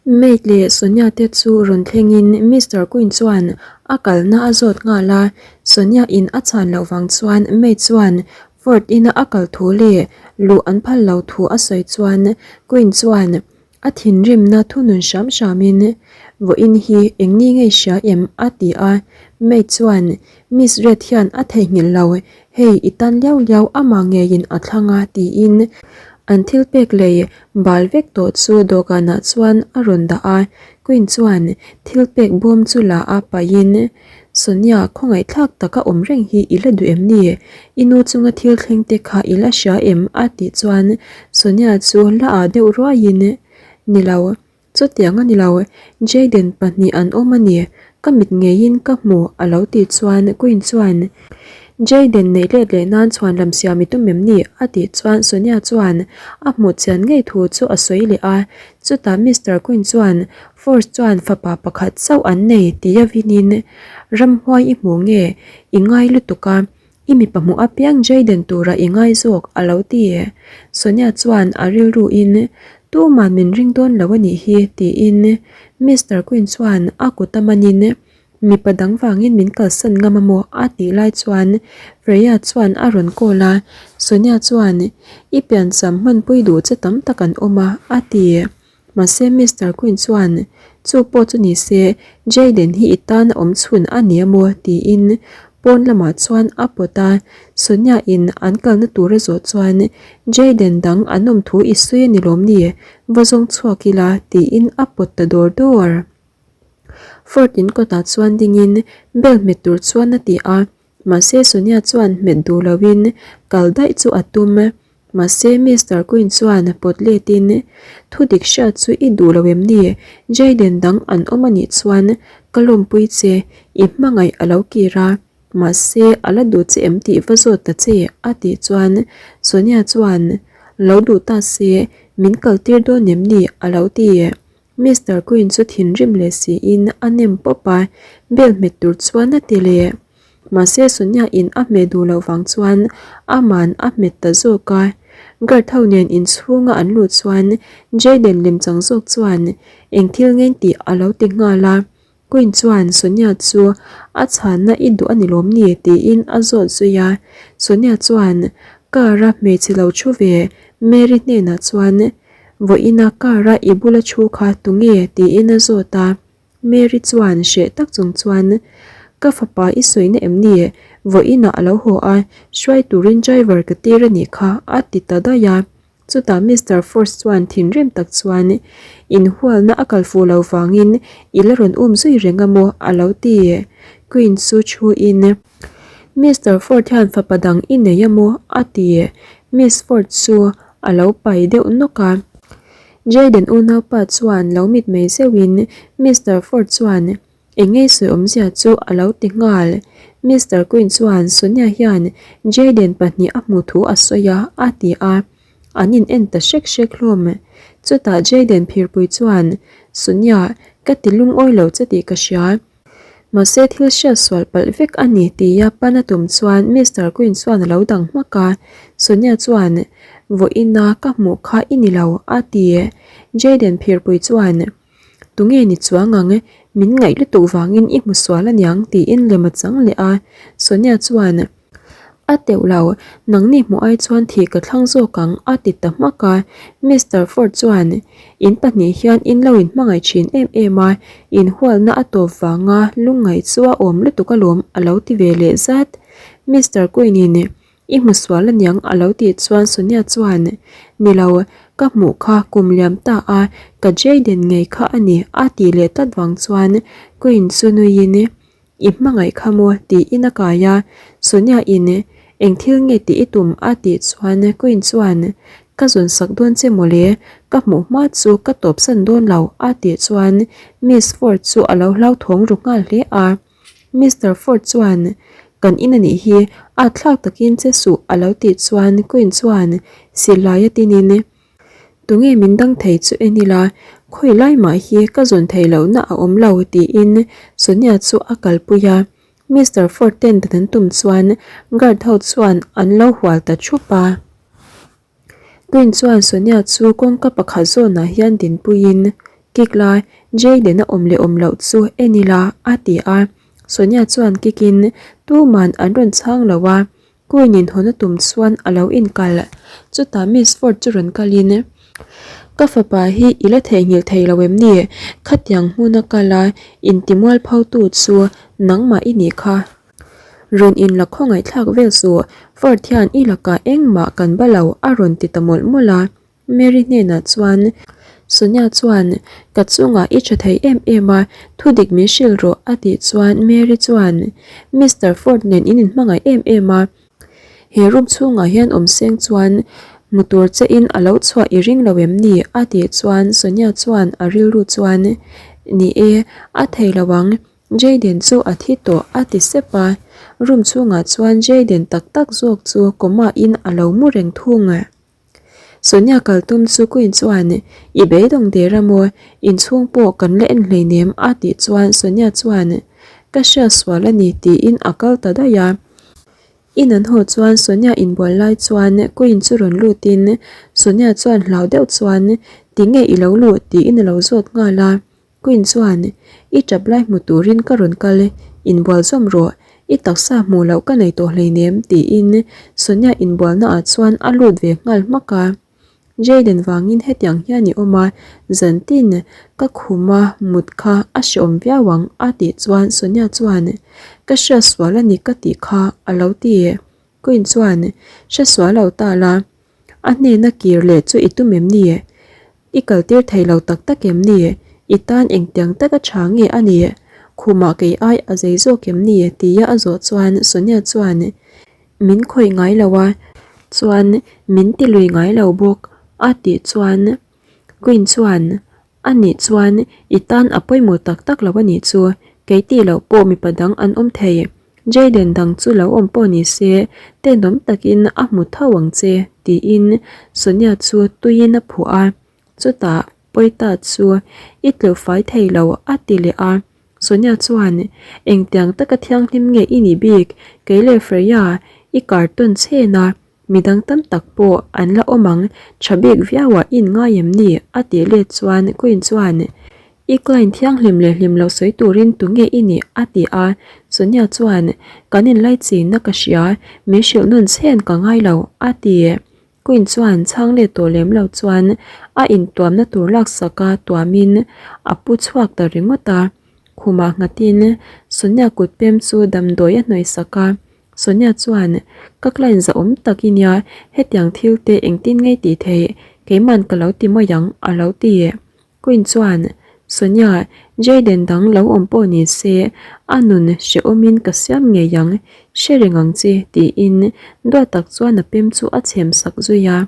Mate leh Sonia te chu rawn thlengin Mister Quinn chuan a kalna a zawt nghal a, Sonia in a chhan loh vang chuan Mate chuan Ford ina a kal thu leh luh an phal lo thu a sawi chuan Quinn chuan A thinrimna thunun hram hramin, Vawiin hi eng ni ngei hria em? a ti a. Maid chuan, Miss Red hian a theihnghilh lo, hei i tan liau liau amah ngeiin a thlang a tiin an thil pek lei bal vek tawh chu dawhkanah chuan a rawn dah a. Queen chuan thil pek bawm chu la a pahin, Sonia, khawngaihthlak taka awm reng hi i la duh em ni? I nu chunga thil thleng te kha i la hria em? a tih chuan Sonia chu la ah deuh ruaiin, Ni lo, chutiang a ni lo, Jayden pahnih an awm a ni, ka mit ngeiin ka hmu a lo tih chuan Queen chuan, Jayden neih let leh nan chhuan lam siam i tum em ni? a tih chuan Sonia chuan a hmuh chian ngei thu chu a sawi leh a, chutah Mister Queen chuan Force chuan fapa pakhat chauh an nei tih a vinin ramhuai i hmu nge i ngai lutuk a, i mipa hmuh apiang Jayden tura i ngai zawk a lo ti. Sonia chuan a rilruin tuman min ring dawn lo a nih hi tiin Mister Quinn chuan a kut a manin mipa dang vangin min kalsan ngam a maw a tih lai chuan Freya chuan a rawn call a, Sonia chuan i piancham hmanpui duh che tam tak an awm a a ti. Mahse Mister Quinn chuan, Chu pawh chu ni se, Jayden hi i tan a awm chhun a ni a maw? tiin pawn lamah chuan a pawt a. Sonia in an kalna tur a zawh chuan, Jayden dang an awm thu i sawi a ni lawm ni? Va zawng chhuak ila, tiin a pawt ta dawr dawr. Ford in kawtah chuan dingin bell hmet tur chuan a ti a. Mahse Sonia chuan hmet duh loin kal daih chu a tum. Mahse Mister Quinn chuan pawt letin, Thu dik hriat chu i duh lo em ni? Jayden dang an awm a nih chuan ka lawmpui che, i hmangaih a lo kir a. Mahse a la duh che em tih va zawt ta che a tih chuan Sonia chuan, Lo duh ta se, min kaltir dawn em ni? a lo ti. Mister Quinn chu thinrim leh siin a nem pawp a, bel hmet tur chuan a ti leh. Mahse Sonia in a hmeh duh loh vang chuan aman a hmet ta zawk a. Guard ho nen inchhunga an luh chuan Jayden lemchang zawk chuan eng thil ngen tih a lo ti nghal a. Quinn chuan Sonia chu a chhanna i duh a ni lawm ni tiin a zawt zui a. Sonia chuan car a hmeichhe lo thu ve Mary hnenah chuan Vawiina car a i bula thu kha tunge tiin a zawt a. Mary chuan hreh tak chung chuan Ka fapa i sawina em ni? Vawiinah a lo haw a, hruai turin driver ka tir a nih kha a ti ta daih a. Chutah Mister Force chuan thinrim tak chuan, Inhualna a kal fuh lo vangin i la rawn um zui reng a maw? a lo ti. Quinn chu thuin, Mister Ford hian fapa dang i nei a maw? a ti. Miss Ford chu a lo pai deuh nawk a. Jayden unaupa chuan lo mitmei zeuhin Mister Ford chuan, Eng ngei sawi awmzia chu a lo ti nghal. Mister Quinn chuan Sonia hian Jayden pahnih a hmuh thu a sawi a, a ti a. An in en ta hrek hrek hlawm. Chutah Jayden phirpui chuan, Sonia, ka ti lungawi lo che tih ka hria. Mahse thil hriat sual palh vek a ni tia pan a tum chuan Mister Quinn chuan a lo dang hmak a. Sonia chuan, Vawiina ka hmuh kha i ni lo, a ti. Jayden phirpui chuan. Tunge ni chuang ang, min ngaih lutuk vangin i hmu sual aniang tiin lem a chang leh a, Sonia chuan A teuh lo, nangni hmuh ai chuan thih ka thlang zawk ang a ti ta hmak a, Mister Ford chuan In pahnih hian in lo inhmangaih thin em em a, inhualna a tawp vanga lungngaih chu a awm lutuk alawm a lo ti ve leh zat. Mister Quinn-in I hmu sual aniang a lo tih chuan Sonia chuan, Ni lo, ka hmuh kha kum liam ta a, ka Jayden ngei kha a ni a tih leh tlat vang chuan Quinn chu nuiin, I hmangaih kha maw? tiin a kai a, Sonia in eng thil nge tih i tum a tih chuan Quinn chuan, Ka zawn sak dawn che mawle, ka hmuh hma chu ka tawpsan dawn lo a tih chuan Miss Ford chu a lo hlauthawng ru nghal hle a. Mister Ford chuan, Kan in a nih hi, at thlak takin che suh a lo tih chuan Quinn chuan silai a tinin, Tunge min dang thei chu en ila, khawi lai mah hi ka zawn thei lohna a awm lo tiin Sonia chu a kalpui a. Mister Ford ten dan an tum chuan guard ho chuan an lo hual ta thup a. Quinn chuan Sonia chu kawngka pakhat zawnah hian dinpuiin. Kik la, Jayden a awm leh awm loh chu en ila, a ti a. Sonia chuan kikin tuman an rawn chhang lo a, Queen-in hawn a tum chuan a lo inkal. Chutah Miss Ford chu rawn kalin, Ka fapa hi i la theihnghilh thei lo em ni? Khatiang hmuna kal a intimualphotu chu nangmah i nih kha. Rawn inla khawngaihthlak vel suh, Ford hian i lakah engmah kan ba lo a rawn ti ta mawlh mawlh a. Mary hnenah chuan, Sonia chuan, Ka chungah i tha thei em em a, thudik min hrilh rawh a tih chuan Mary chuan, Mister Ford nen in inhmangaih em em a, he room chhungah hian awm seng chuan hmu tur che in a lo chhuah i ring lo em ni? a tih chuan Sonia chuan a rilru chuan, Ni e, a thei lo ang, Jayden chu a thi tawh a ti sep a, room chhungah chuan Jayden tak tak zawk chu coma in a lo mu reng thung. Sonia kal tum chu Queen chuan, I beidawng der a maw? Inchhung pawh kan la en hleinem a tih chuan Sonia chuan, Ka hria sual a ni tiin a kal ta daih a. In an haw chuan Sonia inbual lai chuan Queen chu rawn lutin Sonia chuan hlau deuh chuan, Tinge i lo luh? tiin a lo zawt nghal a. Queen chuan, I tap lai hmu turin ka rawn kal, inbual zawm rawh, i taksa hmuh loh ka nei tawh hleinem, tiin Sonia inbualna ah chuan a lut ve nghal hmak a. Jayden vangin hetiang hian i awm a, zantin ka khuma mut kha a hreawm viau ang, a tih chuan Sonia chuan, Ka hria sual a ni ka tih kha, a lo ti. Queen chuan, Hre sual lo ta la, a hnena kir leh chu i tum em ni? I kaltir thei lo tak tak em ni? I tan engtiang taka tha nge a nih? Khumah kei ai a zei zawk em ni? tia a zawh chuan Sonia chuan, Min khawih ngai lo a, chuan min ti lui ngai lo bawk, a tih chuan Queen chuan, A nih chuan i tan a pawimawh tak tak lo a nih chu, kei tih loh pawh mipa dang an awm thei. Jayden dang chu lo awm pawh ni se, tenawm takin a hmu tho ang che, tiin Sonia chu tuiin a phuah a. Chutah Pawita chu i tleuh fai thei lo a ti leh a. Sonia chuan, Engtiang taka thianghlim nge i nih bik, kei leh Freya i carton chhen a, Midang tam tak pawh an la awm ang, tha bik viauah i inngai em ni? a tih let chuan Queen chuan, I client thianghlim leh hlim lo sawi turin tunge i nih? a ti a. Sonia chuan, Kan inlaichinna ka hria, min hrilh nawn chhen ka ngai lo, a ti. Queen chuan chhang let tawh lem lo chuan a intuamna tur laksaka tuamin a pu chhuak ta ringawt a. Khumah nghatin Sonia kut pem chu damdawi a hnawih sak a. Sonia chuan, Ka client zahawm tak i nia, hetiang thil te engtin ngei tih theih, keiman ka lo ti mai ang, a lo ti. Queen chuan, Sonia, Jayden dang lo awm pawh ni se, a nun hrehawmin ka siam ngei ang, hre reng ang che, tiin duat tak chuan a pem chu a chhem sak zui a.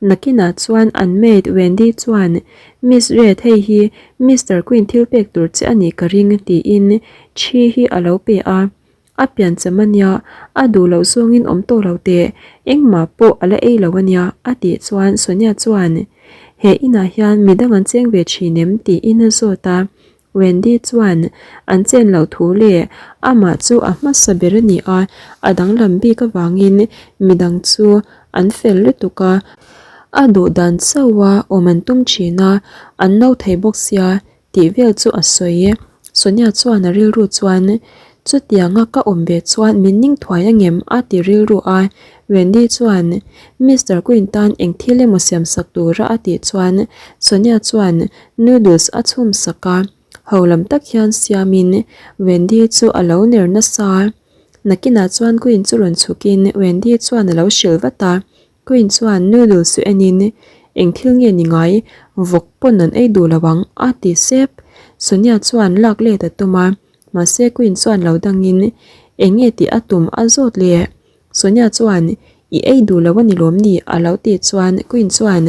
Nakinah chuan an maid Wendy chuan, Miss Red, hei hi Mister Queen thil pek tur che a nih ka ring, tiin thi hi a lo pe a. A piancham a nia, a duh loh zawngin awm tawh lo teh, engmah pawh a la ei lo a nia, a tih chuan Sonia chuan, He inah hian midang an cheng ve thin em? tiin a zawt a. Wendy chuan an chen loh thu leh amah chu a hmasa ber a ni a, a danglam bik avangin midang chu an fel lutuk a, a duh dan chauha awm an tum thin a, an no thei bawk sia tih vel chu a sawi. Sonia chuan a rilru chuan, Chutianga ka awm ve chuan min ning thuai angem? a ti rilru a. Wendy chuan, Mister Quinn tan eng thil emaw siam sak tura a tih chuan Sonia chuan noodles a chhum sak a. Ho lam tak hian siamin Wendy chu a lo ner nasa. Nakinah chuan Quinn chu rawn chhukin Wendy chuan a lo hrilh vat a. Queen chuan noodles chu enin, Eng thil nge ni ngai, vawk pawn an ei duh lo ang, a ti sep. Sonia chuan lak let a tum a, mahse Queen chuan lo dangin, Eng nge tih a tum a zawt le? Sonia chuan, I ei duh lo a ni lawm ni? a lo tih chuan Queen chuan,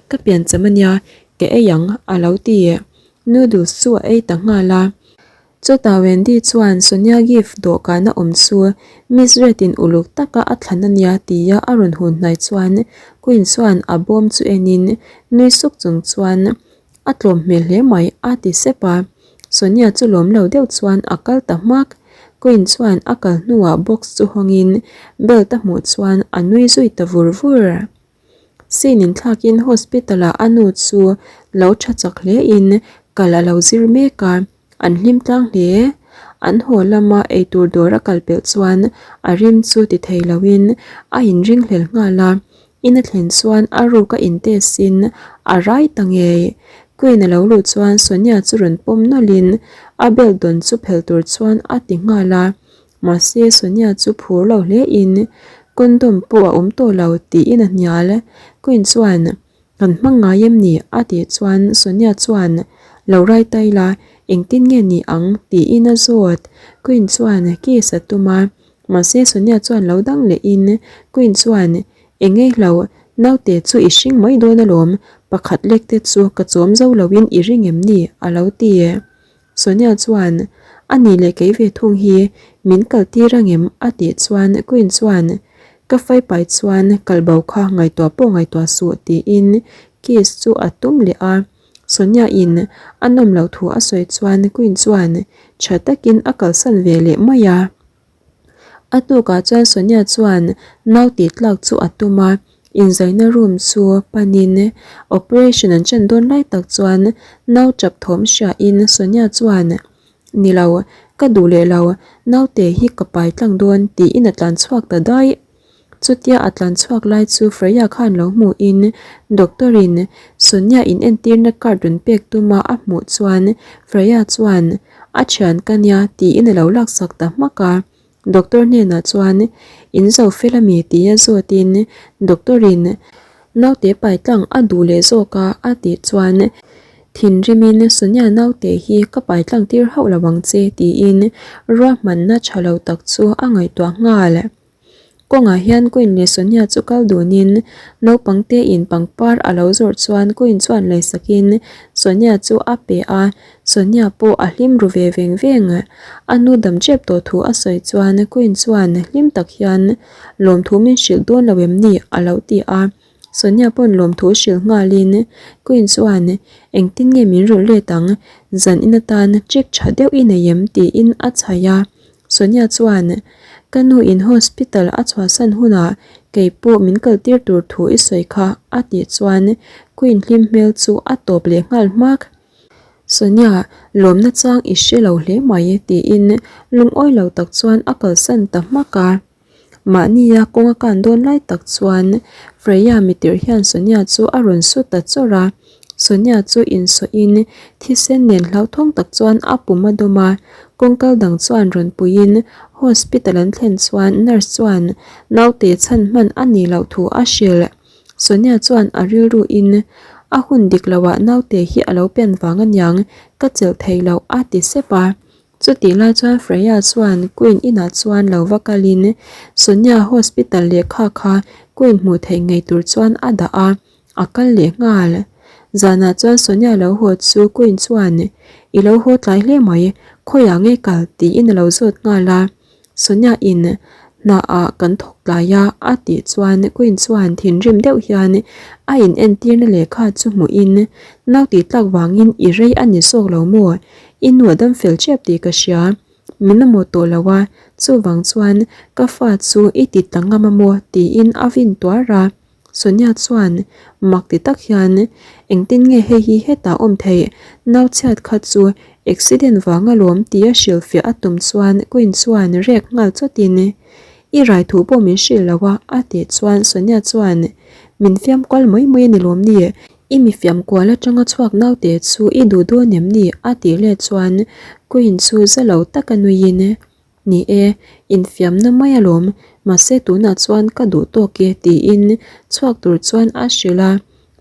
Ka piancham a nia, ka ei ang, a lo ti. Noodles chu a ei ta nghal a. Chutah Wendy chuan Sonia gift dawhkana awm chu Miss Red-in uluk taka a thlan a nia tia a rawn hun hnai chuan Queen chuan a bawm chu enin nui suk chung chuan a tlawm hmel hle mai a ti sep a. Sonia chu lawm lo deuh chuan a kal ta hmak. Queen chuan a kal hnuah box chu hawngin belt a hmuh chuan a nui zui ta vur vur. Scene in thlakin hospital ah a nu chu lo tha chak hle in. Kal a lo zir mek a, an hlim tlang hle. An haw lama eitur dawr a kal pelh chuan a rim chu ti thei loin a inring hlel nghal a. In a thlen chuan a ruk a intest in a rai ta ngei. Queen a lo luh chuan Sonia chu rawn pawm nawlhin a belt dawn chu phel tur chuan a ti nghal a. Mahse Sonia chu phur lo hle in condom pawh a awm tawh lo tiin a hnial. Queen chuan Kan hmang ngai em ni? a tih chuan Sonia chuan Lo rai ta ila, engtin nge ni ang? tiin a zawt. Queen chuan kiss a tum a, mahse Sonia chuan lo dang lehin Queen chuan Eng ngei hlo, naute chu i hring mai dawn alawm, pakhat lek te chu ka chawm zo loin i ring em ni? a lo ti. Sonia chuan, A nih leh kei ve thung hi min kal tir angem? a tih chuan Queen chuan, Ka faipai chuan kal bo kha ngaihtuah pawh ngaihtuah suh tiin kiss chu a tum leh a. Sonia in a nawm loh thu a sawi chuan Queen chuan tha takin a kalsan ve leh mai a. A tukah chuan Sonia chuan nau tih tlak chu a tum a, inzaina room chu panin operation an ṭan dawn lai tak chuan nau ṭap thawm hriain Sonia chuan, Ni lo, ka duh leh lo, naute hi ka pai tlang dawn tiin a tlan chhuak ta daih. Chutia a tlan chhuak lai chu Freya khan lo hmuhin doctor in Sonia in entirna card rawn pek tuma a hmuh chuan Freya chuan a thian ka nia tiin a lo laksak ta hmak a. Doctor hnenah chuan in zo fel ami tia zawtin doctor in naute pai tlang a duh leh zawk a a tih chuan thinrimin Sonia naute hi ka pai tlang tir hauh lo ang che tiin ruahmanna tha lo tak chu a ngaihtuah nghal. Kawngah hian Queen leh Sonia chu kal dunin naupang te in pangpar a lo zawrh chuan Queen chuan leisakin Sonia chu a pe a, Sonia pawh a hlim ru ve veng veng. A nu dam tep tawh thu a sawi chuan Queen chuan hlim tak hian lawmthu min hrilh dawn lo em ni a lo ti a. Sonia pawn lawmthu hrilh nghalin Queen chuan engtin nge min rulh let ang, zan in atan check tha deuh i nei em tiin a chhaih a. Sonia chuan ka nu in hospital a chhuahsan hunah kei pawh min kal tir tur thu i sawi kha a tih chuan Queen hlim hmel chu a tawp leh nghal hmak. Sonia, lawmna chang i hre lo hle mai tiin lungawi lo tak chuan a kalsan ta hmak a. Mahnia kawng a kan dawn lai tak chuan Freya mitirh hian Sonia chu a rawn su ta chawrh a, Sonia chu insawhin thisen nen hlauthawng tak chuan a pum a dawm a, kawngkal dang chuan rawn puiin hospital an thlen chuan nurse chuan naute chhan hman a nih loh thu a hrilh. Sonia chuan a rilruin a hun dik loah naute hi a lo pian vang aniang ka chelh thei loh a ti sep a. Chutih lai chuan Freya chuan Queen inah chuan lo va kalin Sonia hospital lehkha kha Queen hmuh theih ngei tur chuan a dah a, a kal leh nghal. Zanah chuan Sonia lo haw chu Queen chuan, I lo haw tlai hle mai, khawiah nge kal? tiin a lo zawt nghal a. Sonia in hna ah kan thawk tlai a a tih chuan Queen chuan thinrim deuh hian a in entirna lehkha chu hmuh in nau tih tlak vangin i rei a ni zawk lo maw? I nu a dam fel tep tih ka hria. Min a maw tawh lo a, chuvang chuan ka fa chu i ti ta ngam a maw? tiin a vin tuar a. Sonia chuan mak ti tak hian, Engtin nge hei hi hetah awm theih? Nau chhiat kha chu accident vang alawm tia hrilhfiah a tum chuan Queen chuan rek nghal chawtin, I rai thu pawh min hrilh lo a a tih chuan Sonia chuan, Min fiam kual mai mai a ni lawm ni? I mi fiam kual atanga chhuak naute chu i duh dawn em ni? a tih let chuan Queen chu za lo taka nuiin, Ni e, infiamna mai alawm, mahse tunah chuan ka duh tawk e tiin chhuak tur chuan a hrilh a,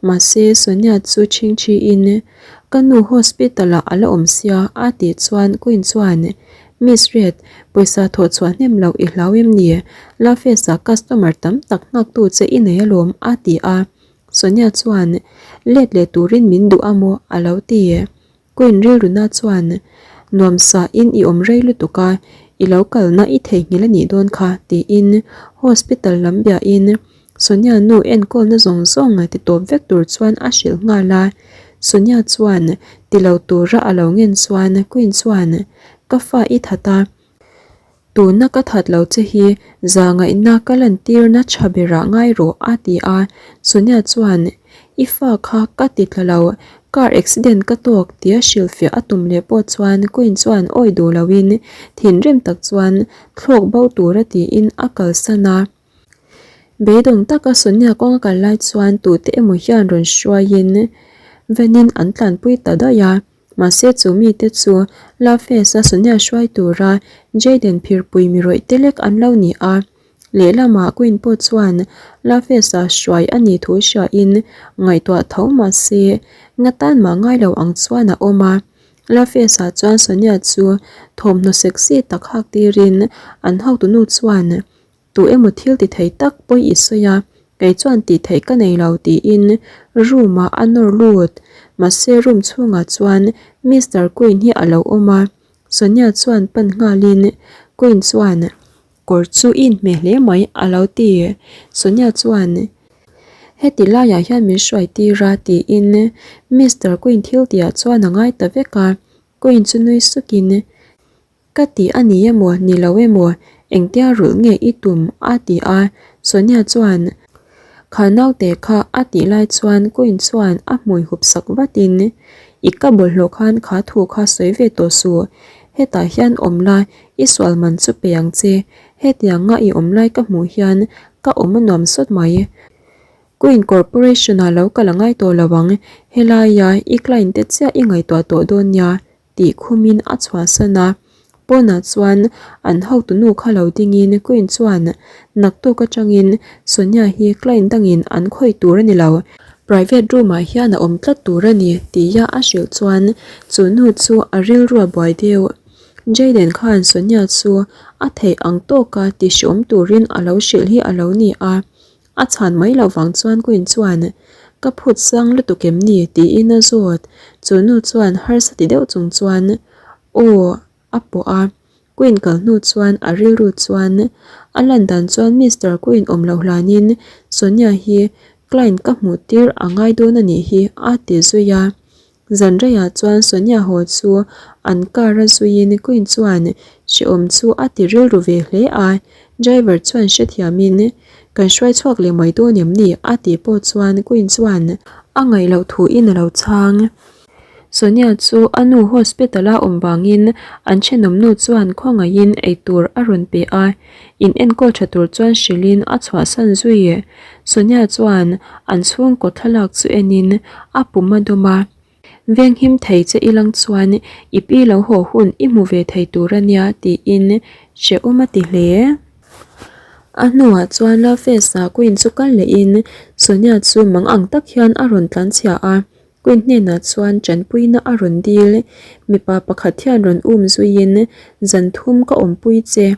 mahse Sonia chu chhingchhiin ka nu hospital ah a la awm sia a tih chuan Queen chuan Miss Red, pawisa thawh chhuah hnem loh i hlau em ni? Lafes ah customer tam tak nghaktu che i nei alawm a ti a, Sonia chuan let leh turin min duh a maw a lo ti. Queen rilruna chuan, Nuamsa in i awm rei lutuk a, i lo kalna i theihnghilh a nih dawn kha, tiin hospital lam biahin Sonia nu enkawlna zawng zawng ti tawp vek tur chuan a hrilh nghal a. Sonia chuan ti lo tura a lo ngen chuan Queen chuan, Ka fa i that a, Tuna ka that lo che hi zahngaihna ka lantirna tha berah ngai rawh a ti a, Sonia chuan I fa kha ka ti tla lo, Car accident ka tawk tia hrilhfiah a tum leh pawh chuan Queen chuan awi duh loin thinrim tak chuan thlawk bo tura tiin a kalsan a. Beidawng taka Sonia kawng a kal lai chuan tute emaw hian rawn hruaiin van-in an tlanpui ta daih a. Mahse chu mite chu Lafes-a Sonia hruai tura Jayden phirpui mi rawih te lek an lo ni a. Lehlamah Queen pawh chuan Lafes-a hruai a nih thu hriain ngaihtuah tho mahse ngatan mah ngai lo ang chuan a awm a. Lafes-a chuan Sonia chu thawmhnaw sexy tak hak tirin an hotunu chuan Tu emaw thil ti thei tak pawi i sawi a, kei chuan tih theih ka nei lo tiin room ah a nawr lut. Mahse room chhungah chuan Mister Quinn hi a lo awm a, Sonia chuan pan nghalin Quinn chuan kawr chu i inhmeh hle mai a lo ti. Sonia chuan heti laiah hian min hruai tir a tiin Mister Quinn thil tihah chuan a ngai ta vek a, Quinn chu nui sukin Ka ti a ni emaw ni lo emaw engtia rulh nge i tum a ti a, Sonia chuan Kha naute kha a tih lai chuan Queen chuan a hmui hup sak vatin I ka bawlhhlawh khan kha thu kha sawi ve tawh suh, hetah hian awm la i sual man chu pe ang che, hetianga i awm lai ka hmuh hian ka awm a nuam sawt mai. Queen Corporation ah lo kal a ngai tawh lo ang, helaia i client te chiah i ngaihtuah tawh dawn nia tih khumin a chhuahsan a. Pawnah chuan an hotunu kha lo dingin Queen chuan naktuk atangin Sonia hi client dangin an khawih tur a ni lo, private room ah hian a awm tlat tur a ni tia a hrilh chuan chu nu chu a rilru a buai deuh. Jayden khan Sonia chu a theih ang tawka ti hreawm turin a lo hrilh hi a lo ni a. A chhan mai loh vang chuan Queen chuan, Ka phut sang lutuk em ni? tiin a zawt. Chu nu chuan harsa ti deuh chung chuan, Aw, a pawh a. Queen kal hnu chuan a rilru chuan a lan dan chuan Mister Queen awm loh hlanin Sonia hi client ka hmuh tir a ngai dawn a nih hi a ti zui a. Zan reiah chuan Sonia haw chu an car a zuiin Queen chuan hrehawm chu a ti rilru ve hle a, driver chuan hrethiamin Kan hruai chhuak leh mai dawn em ni? a tih pawh chuan Queen chuan a ngaih loh thuin a lo chhang. Sonia chu a nu hospital a awm vangin an thenawm nu chuan khawngaihin eitur a rawn pe a, in enkawl tha tur chuan hrilhin a chhuahsan zui. Sonia chuan an chhungkaw thlalak chu enin a pum a dawm a, Venghim thei che ilang chuan i pi lo haw hun i hmu ve thei tur a nia tiin hrehawm a ti hle. A hnuah chuan Lafesa Queen chu kal lehin Sonia chu mang ang tak hian a rawn tlanchhia a, Queen hnenah chuan tanpuina a rawn dil. Mipa pakhat hian rawn um zuiin zan thum ka awmpui che.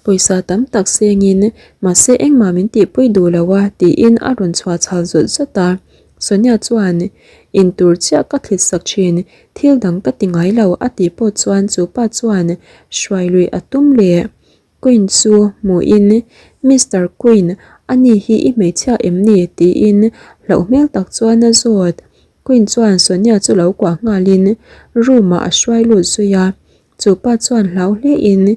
Pawisa tam tak sengin mahse engmah min tihpui duh lo a tiin a rawn chhuah chhal zawt zawt a. Sonia chuan, In tur chiah ka thlit sak thin, thil dang ka ti ngai lo a tih pawh chuan chu pa chuan hruai luih a tum leh. Queen chu hmuhin, Mister Queen, ani hi i hmeichhia em ni? tiin hlauh hmel tak chuan a zawt. Queen chuan Sonia chu lo kuah nghalin room ah a hruai lut zui a. Chu pa chuan hlau hlein,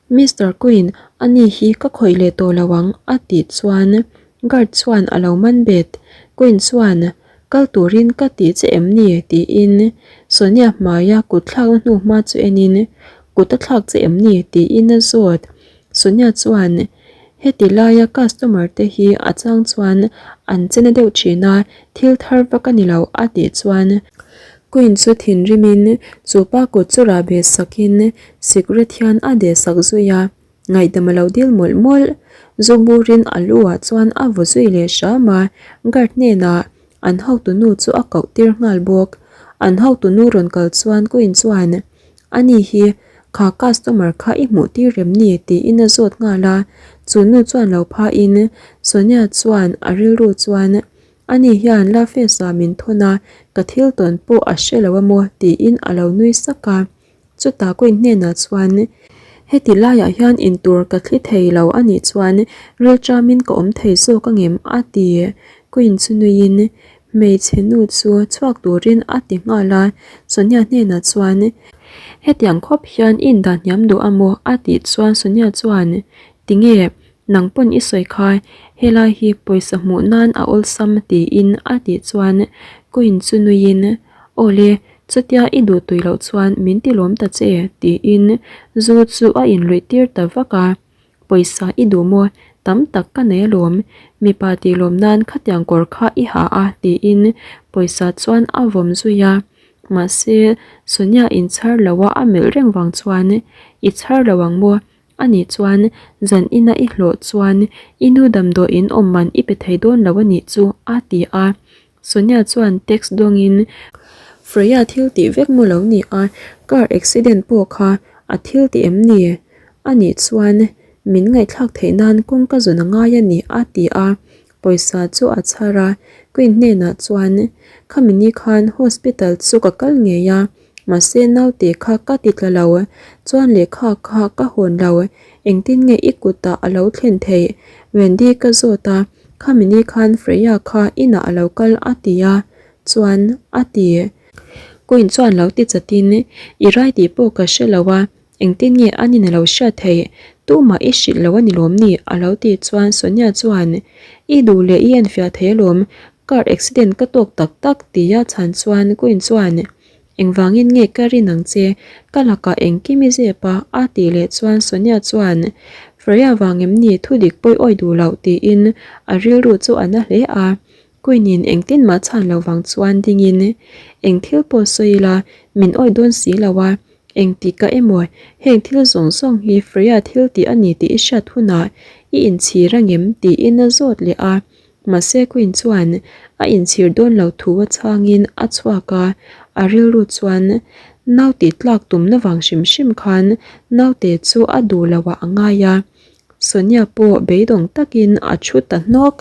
Mister Queen, ani hi ka khawih leh tawh lo ang a tih chuan guard chuan a lo man bet. Queen chuan, Kal turin ka tih che em ni? tiin Sonia hmaia kut thlakna hnu hma chu enin, Kut a thlak che em ni? tiin a zawt. Sonia chuan, Heti laia customer te hi a chang chuan an che na deuh thin a, thil thar vak a ni lo a tih chuan Queen chu thinrimin chupa kut chu rah ve sakin sikret hian a deh sak zui a, ngaihdam a lo dil mawlh mawlh. Zu burin a lu ah chuan a vaw zui leh hram a, guard hnenah an hotunu chu a koh tir nghal bawk. An hotunu rawn kal chuan Queen chuan Ani hi kha customer kha i hmuh tir rem ni? tiin a zawt nghal a, chu nu chuan lo phain Sonia chuan a rilru chuan Ani hian Lafes ah min thawn a, ka thil tawn pawh a hre lo a maw? tiin a lo nui sak a. Chutah Queen hnenah chuan Heti laiah hian intur ka thli thei lo a nih chuan rilṭamin ka awm thei zawk angem? a ti. Queen chu nuiin Hmeichhe nu chu chhuak turin a ti nghal a, Sonia hnenah chuan, Hetiang khawp hian i indah hniam duh a maw? a tih chuan Sonia chuan, Tinge, nang pawn i sawi kha, helai hi pawisa hmuh nan a awlsam tiin a tih chuan Queen chu nuiin, Awle, chutia i duh tui loh chuan min ti lawm ta che, tiin zu chu a inluih tir ta vak a. Pawisa i duh maw? Tam tak ka nei alawm. Mipa tih lawm nan khatiang kawr kha i ha a, tiin pawisa chuan a vawm zui a. Mahse, Sonia inchhar lo a a melh reng vang chuan, I chhar lo ang maw? A nih chuan, zan ina i hlawh chuan i nu damdawiin awm man i pe thei dawn lo a nih chu, a ti a. Sonia chuan text dawngin, Freya thil tih vek maw lo ni a, car accident pawh kha a thil ti em ni? A nih chuan, min ngaihthlak theih nan kawng ka zawn a ngai a ni, a ti a. Pawisa chu a chhar a, Queen hnenah chuan, Khami ni khan hospital chu ka kal ngei a, mahse naute kha ka ti tla lo, chuan lehkha kha ka hawn lo, engtin nge i kutah a lo thlen theih? Wendy ka zawt a, Khami ni khan Freya kha inah a lo kal a ti a, chuan a ti. Queen chuan lo ti chatin, I rai tih pawh ka hre lo a, Engtin nge a nin a lo hriat theih? Tumah i hrilh lo a ni lawm ni? A lo tih chuan Sonia chuan, I duh leh i enfiah thei alawm, car accident ka tawk tak tak tia chhan chuan Queen chuan, Engvangin nge ka rin ang che? Ka lakah engkim i zep a? A tih leh chuan Sonia chuan, Freya vang em ni thudik pawi awi duh loh tiin a rilru chu a na hle a. Queen-in engtin mah chhan lo vang chuan dingin, Eng thil pawh sawi ila, min awi dawn si lo a, Engtikah emaw heng thil zawng zawng hi Freya thil tih a ni tih i hriat hunah i inchhir angem tiin a zawt leh a. Mahse Queen chuan a inchhir dawn lo thu a chhangin a chhuak a, a rilru chuan nau tih tlak tumna vang hrim hrim khan naute chu a duh loh ah a ngai a. Sonia pawh beidawng takin a thu ta hnawk.